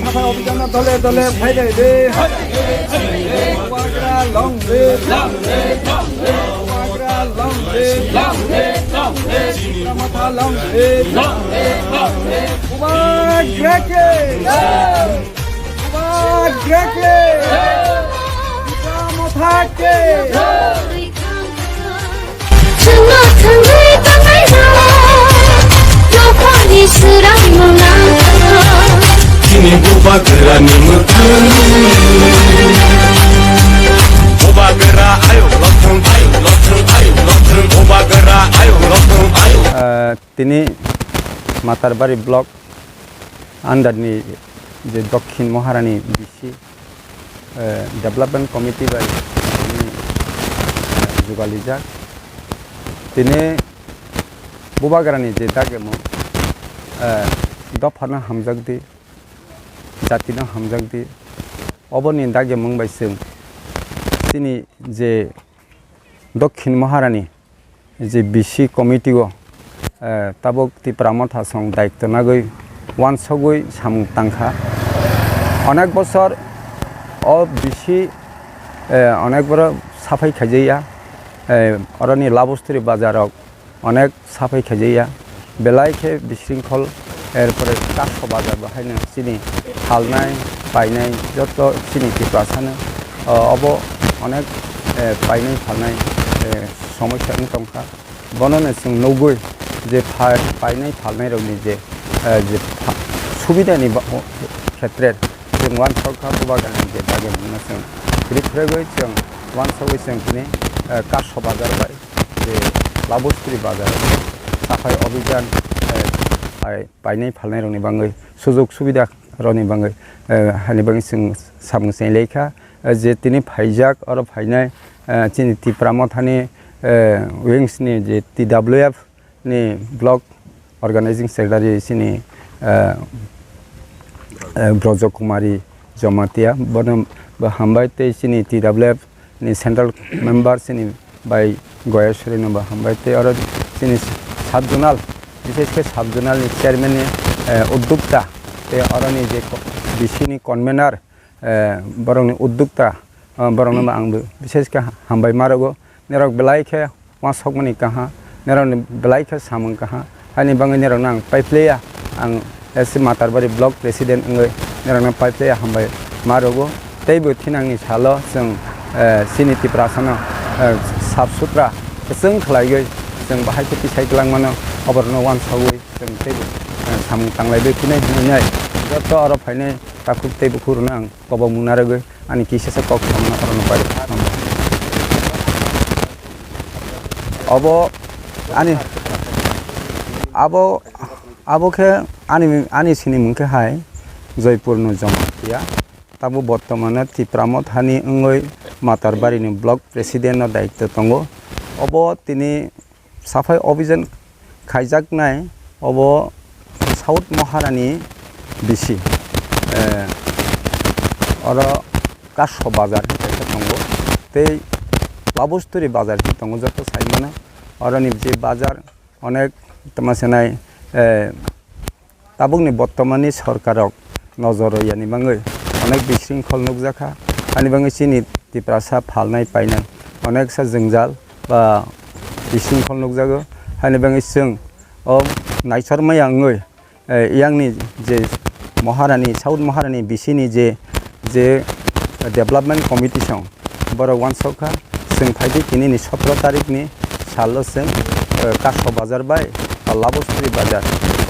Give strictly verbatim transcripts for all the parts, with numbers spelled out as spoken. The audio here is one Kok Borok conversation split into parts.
Saphai obhijano dole dole phai dai de. Bubagra long live. Bubagra long live. Tipra Motha long live. Bubagra ke. Bubagra ke. Tipra Motha ke. Chwngno thangwi tongnairok, nokhorni swrangno nangkha. Chini bubagrani mwkhang. Bubagra ayuk lothong, ayuk lothong, ayuk lothong. Bubagra ayuk lothong, ayuk. Ah, tini Matarbari block under ni je Dokhin Maharani B C, eh, Development Committee bai tini, eh, jugalijak. Tini bubagrani je dagimung, eh, dophano hamjakdi, jatino hamjakdi, oboni dagimung bai chwng chini je Dokhin Maharani je B C committee o, eh, tabuk Tipra Motha song daityo nagwi wansogwi samung tangkha. Onek bosor o B C, eh, onek borok saphai khaijaya, eh, oroni Labustri bazar rok onek saphai khaijaya, belai khe bisringkhol, er pore Kaso bazar bo haino chini phalnai, painai joto chini Tiprasano, o, obo onek, eh, painai phalnai, eh, somosya wng tongkha. Bonono chwng nugwi je pha-, painai phalnai rokni je, eh, je pha-, subidani ba-, o, khetre chwng wansokha, bubagrani je dagimungno chwng riphragwi chwng wansogwi chwng tini, eh, Kaso bazar bai je Labustri bazar saphai obhijan, eh, pai-, painai phalnai rokni bangwi sujok subida rokni bangwi, eh, hani bagwi chwng samung chenglaikha. Eh, je tini phaijak, oro phainai, eh, chini Tipra Mothani, eh, wings ni je T W F ni block organizing secretary chini, eh, eh, Brojo Kumari Jamatia, bono bo hambai tei chini T W F ni central member chini bai Goyasuri no bo hambai tei oro chini sub zonal, bishesh khe sub zonal ni chairman ni, eh, uddokta tei oroni je ko-, B C ni convener, eh, borokni uddokta, eh, borokno bo ang bo bishesh khe hambai ma rwgo. Norok belai khe uansukmani kaha, norokni belai khe samung kaha, haini bagwi norokno ang paiphlaiya, ang as a Matarbari block president wngwi norokno paiphlaiya hambai ma rwgo. Teibo thinangni salo chwng, eh, chini Tiprasano, eh, sap sutra kwchwng khlaiwi chwng bahai khe tisai twlangmano, oborokno uansugwi chwng teibo, eh, samung tanglaiwi phinai hinwi nai joto oro phainai takhuk tei bukhuk rokno ang kobokmung narwgwi ani kisasa kok samano orono pai. Obo ani, abo, abo khe ani, ani sinimung khe hai Joypur no Jamatia. Tabuk bortomano Tipra Mothani wngwi Matarbari ni block president no daityo tongo. Obo tini saphai obhijan khaijaknai, obo South Maharani B C, eh, oro Kaso bazar hinwi kaisa tongo, tei Labusturi bazar hinwi tongo, joto saimano. Oroni je bazar onek tama senai, eh, tabukni bortomani sorkarrok nojor rw yani bagwi onek bisringkhol nukjakha, ani bagwi chini Tiprasa phalnai painai oneksa jwngjal ba bisingkhol nukjago. Haini bagwi chwng o naichor maya wngwi, eh, yakni je Maharani, South Maharani bisini je, je development committee song borok uansukha, chwng phaidi tinini sotro tarikni salo chwng, eh, Kaso bazar bai Labostri bazar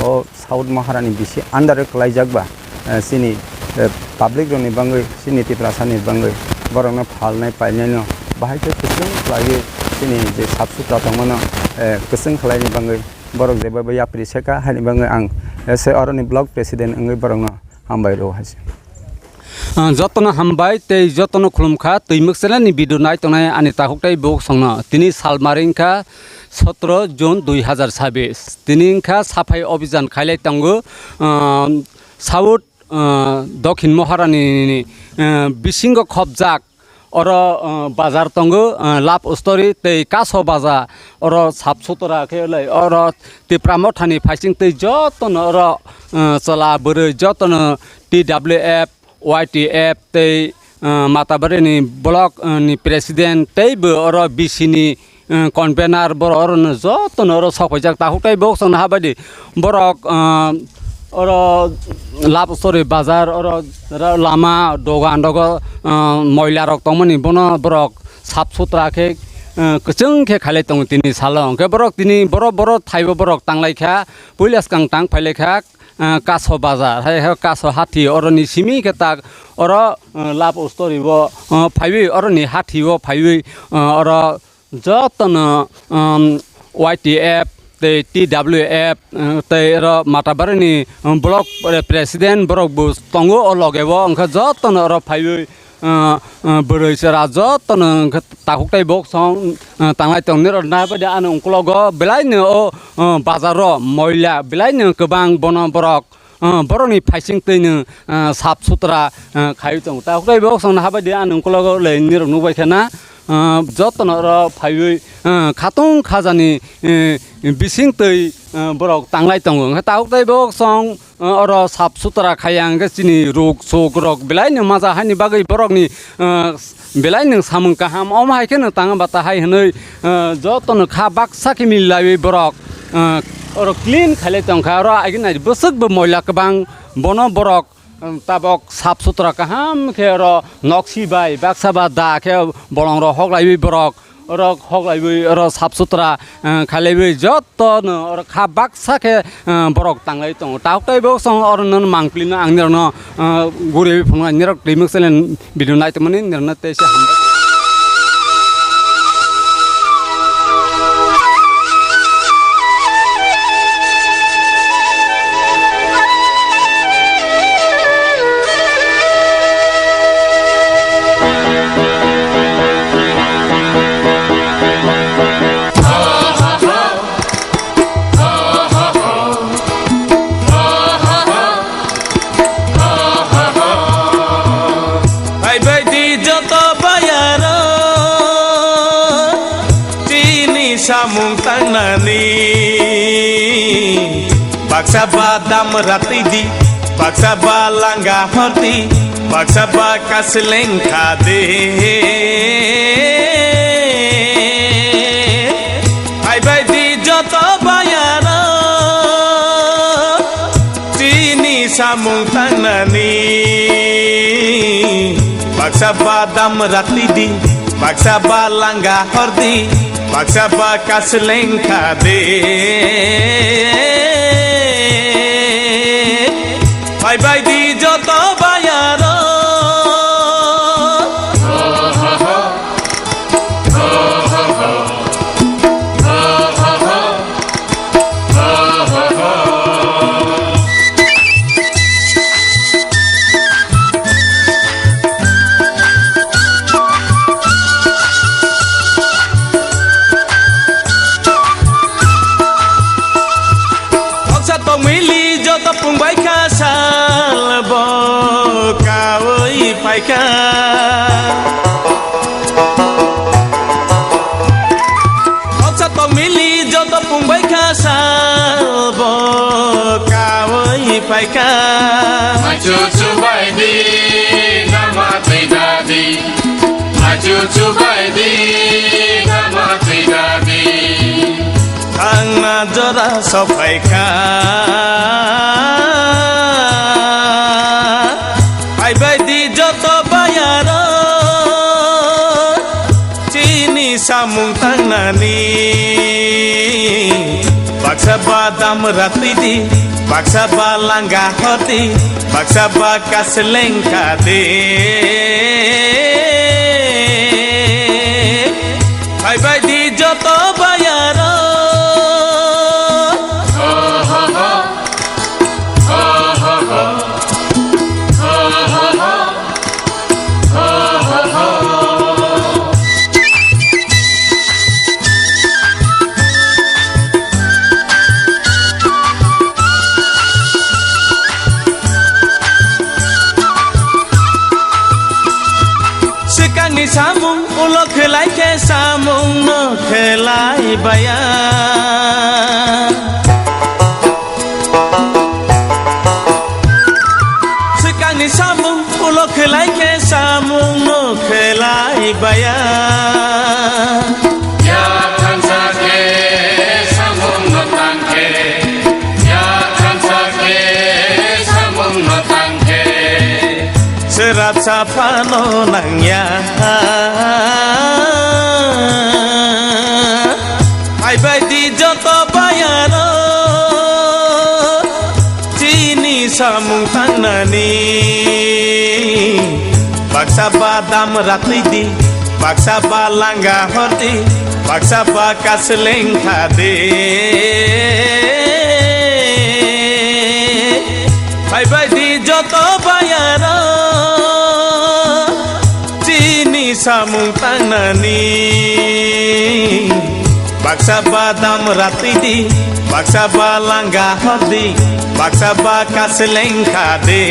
o South Maharani bisi under o kwlaijak ba, eh, chini, eh, public rokni bagwi, chini Tiprasani bagwi borokno phalnai painaino bahai khe kwchwng khlaiwi chini je sap sutra tongmano, eh, kwchwng khlaini bagwi borok jeba bai yapri seka haini bagwi ang, eh, se oroni block president wngwi borokno hambai rwo hai se. Ah, jotono hambai tei jotono khulumkha, Twimwk channel ni video nai tongnai ani takhuk tei bukhuk songno. Tini sal mari wngkha sotro June dui hazar sabis. Tini wngkha saphai obhijan khailai tongo, ah, South, ah, Dokhin Maharani ni, ah, bisingo khopjak Oro, uh, bazar tongo, uh, Love Story tei Kaso Baza, oro sap sutra khe lai, oro Tipra Mothani phaising tei jotono oro, uh, chwla bwrwi jotono T W F, Y T F tei, uh, Matabari ni block, uh, ni president tei bo oro B C ni, uh, convener borok oro no jotono oro sok paijak takhuk tei bok song ha bai di borok, uh, oro Love Story bazar oro ra-, lama dogan rogo, uh, moila rok tongmani bono borok sap sutra khe, uh, kwchwng khe khailai tongo tini salo. Hwnkhe borok tini borok, borok thaibo borok tanglai kha, puila swkang tang phailai kha, uh, Kaso Bazar, hai, hai, Kaso Hathi, oroni simi khe tak, oro, uh, Love Story bo, uh, phaiwi, oroni hathi o phaiwi, uh, oro jotono, um, Y T F tei T W F, uh, tei oro Matabari ni, um, block pre-, president borok bo tongo o loge o, hwnkhe jotono oro phaiwi, uh, uh, bwrwi chwra jotono hwnkhe takhuk tei bok song, uh, tanglai tong nirok nai bai di ano ukologo belai no o, uh, bazar o moila belai no kwbang bono borok, uh, borok ni phaising twi no, uh, sap sutra, uh, khaiwi tongo. Takhuk tei bok song ha bai di ano ukologo le nirok nuk bai khe na, uh, jotono oro phaiwi, uh, khatung khajani, uh, bising twi, uh, borok tanglai tongo. Hwnkhe takhuk tei bok song, uh, oro sap sutra khaiya hwnkhe chini ruk suk rok belai no maja haini bagwi borok ni, uh, belai no samung kaham omo hai khe no tanga bata hai hwnwi, uh, jotono kha baksa khe milaiwi borok, uh, oro clean khailai tongkha oro agini bwswk bo moila kwbang bono borok, um, tabok sap sutra kaham khe oro noksi bai baksa ba da khe bolong rok hoklaiwi borok oro hoklaiwi oro sap sutra, uh, khailaiwi jotono oro kha baksa khe, uh, borok tanglai tongo. Takhuk tei bok song oro no mangpili no ang nirok no, uh, guriwi phunuknai nirok remix channel video nai tongmani nirok no tei se hambai. Phaibai di joto bayaro, chini samung tangnani. Baksa ba dam ratwi di, baksa ba langa hordi, baksa ba kasleng khadi. Phaibai di joto bayaro, chini samung tangnani. Baksa ba dam ratwi di, baksa ba langa hordi, baksa ba kasleng khadi. Phaibai di joto bayaro. Noksa tongmili joto pungbai kha sal bo kaui paikha. Noksa tongmili joto pungbai kha sal bo kaui paikha. Machu chubai di, nama twi dadi. Machu chubai di, nama twi dadi. Thangna jora sophaikha. Phaibai di joto bayaro, chini samung tangnani. Baksa ba dam ratwi di, baksa ba langa hordi, baksa ba kasleng khadi. Phaibai di joto bayaro. Ulo khlai khe samung no khlai baya. Swkangni samung ulo khlai khe samung no khlai baya. Ya thansa khe samung no tang khe, ya thansa khe samung no tang khe. Sera saphano nangya. Phaibai di joto bayaro, chini samung tangnani. Baksa ba dam ratwi di, baksa ba langa hordi, baksa ba kasleng khadi. Phaibai di joto bayaro, chini samung tangnani. Baksa ba dam ratwi di, baksa ba langa hordi, baksa ba kasleng khadi.